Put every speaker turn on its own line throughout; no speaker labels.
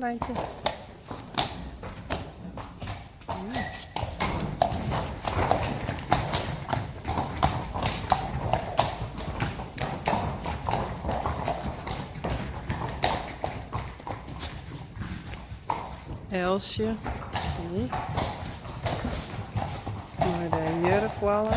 Reintje. Elsje. Mei de jurrefoalle.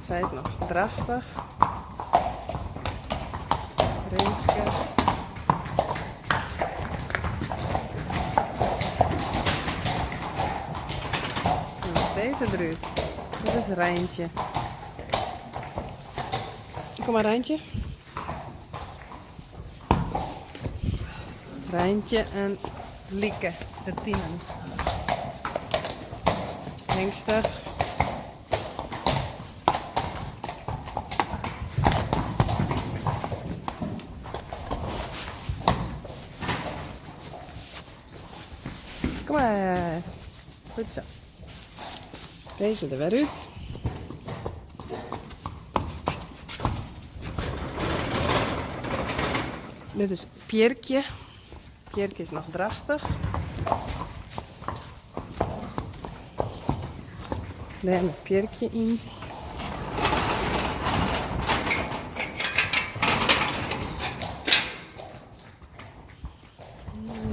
Sy is noch drachtich. Rinske. Deze derút. Dit is Reintje. Kom mar Reintje. Reintje en Lieke, de tienen. Hengstich. Kom mar. Goed zo. Deze der wer út. Dit is Pjerkje. Pjerkje is noch drachtich. Dêr moat Pjerkje yn.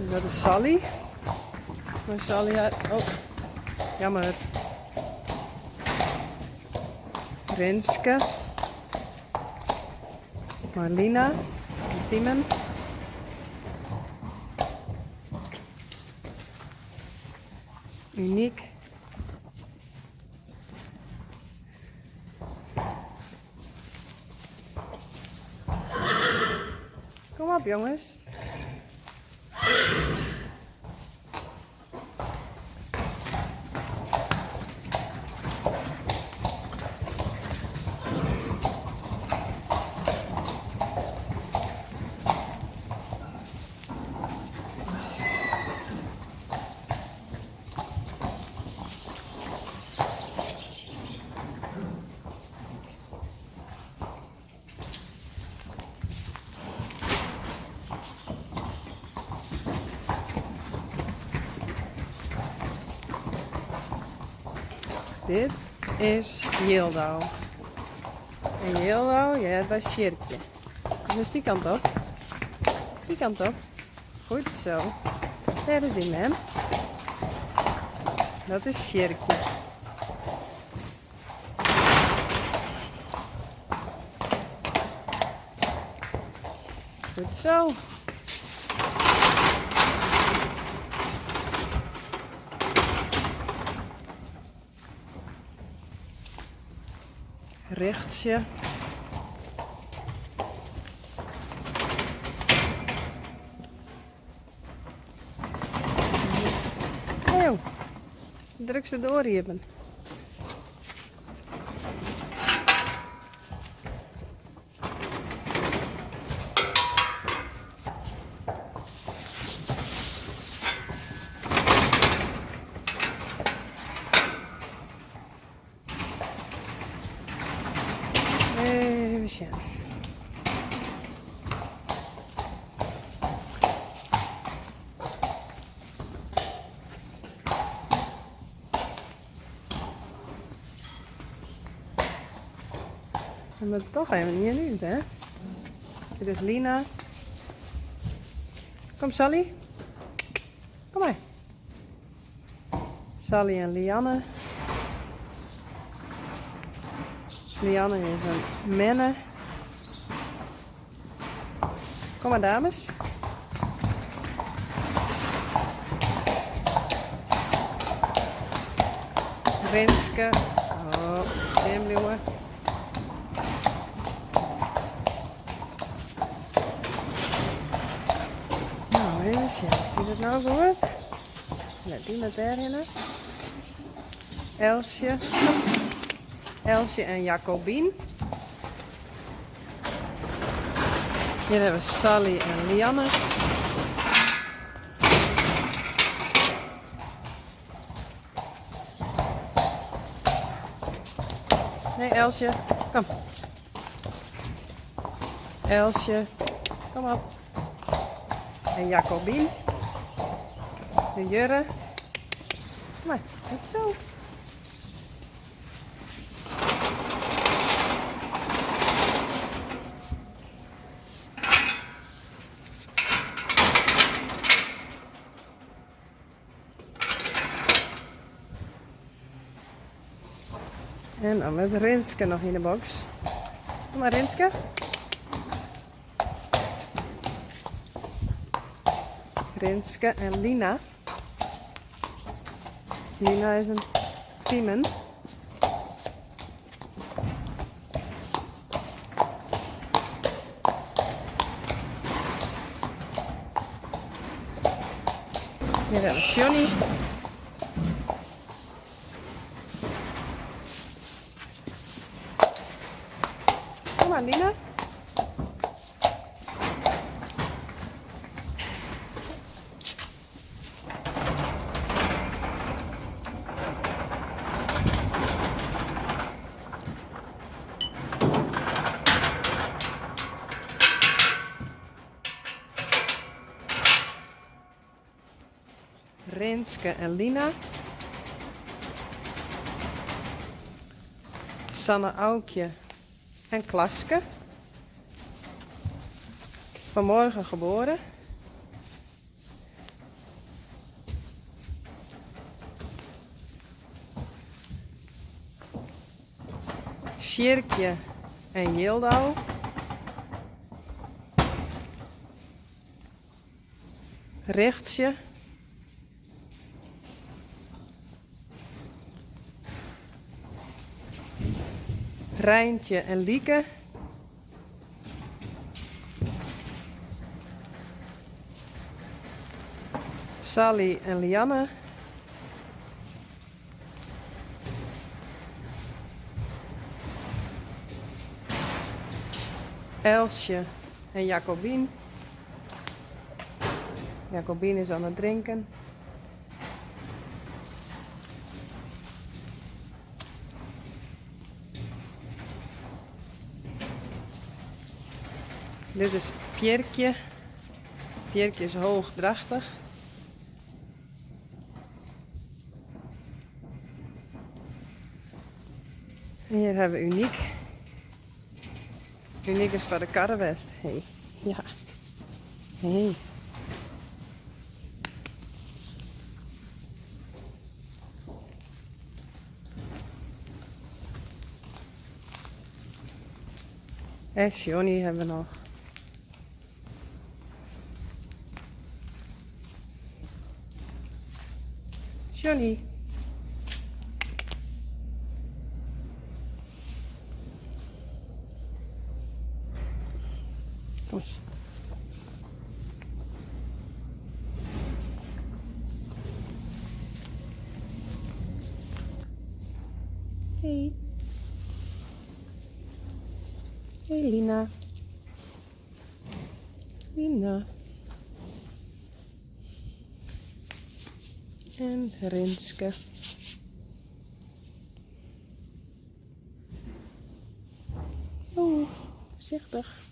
Dat is Sally. Maar Sally hat. Oh, jammer. Rinske. Marlina. Timen. Uniek. Kom op jonges. Dit is Jildau. En Jildau heart by Sjirkje. Dus dy kant op. Dy kant op. Goed zo. Dêr is dyn mem. Dat is Sjirkje. Goed zo. Richtsje. Eeuw, druk de doar iepen. Even sjen. We moatte toch even ien út, hè? Dit is Lina. Kom Sally. Kom mar. Sally en Lianne. Lianne is in menne. Kom mar dames. Rinske. Oh, stean bliuwe. No, even sjen. Is it no goed? Nee, dy moat dêrhinne. Elsje. Elsje en Jacobien. Hjir hawwe we Sally en Lianne. Hey Elsje, kom. Elsje, kom op. En Jacobien. De Jurre. Kom maar, goed zo. En dan met Rinske noch yn de box. Kom maar Rinske. Rinske en Lina. Lina is in Timen. Hjir hebben we Johnny. Kom maar Lina. Rinske en Lina. Sanne Aukje en Klaske. Vanmorgen geboren. Sjirkje en Jildau. Richtsje. Reintje en Lieke. Sally en Lianne. Elsje en Jacobien. Jacobien is aan het drinken. Dit is Pierkje. Pierkje is hoogdrachtig. En hier hebben we Uniek. Uniek is foar de karre west. Hey. Ja. Hey. En Johnny hebben we nog. Johnny. Kom eens. Hey. Hey Lina. Lina. En Rinske. Oeh, voorzichtig.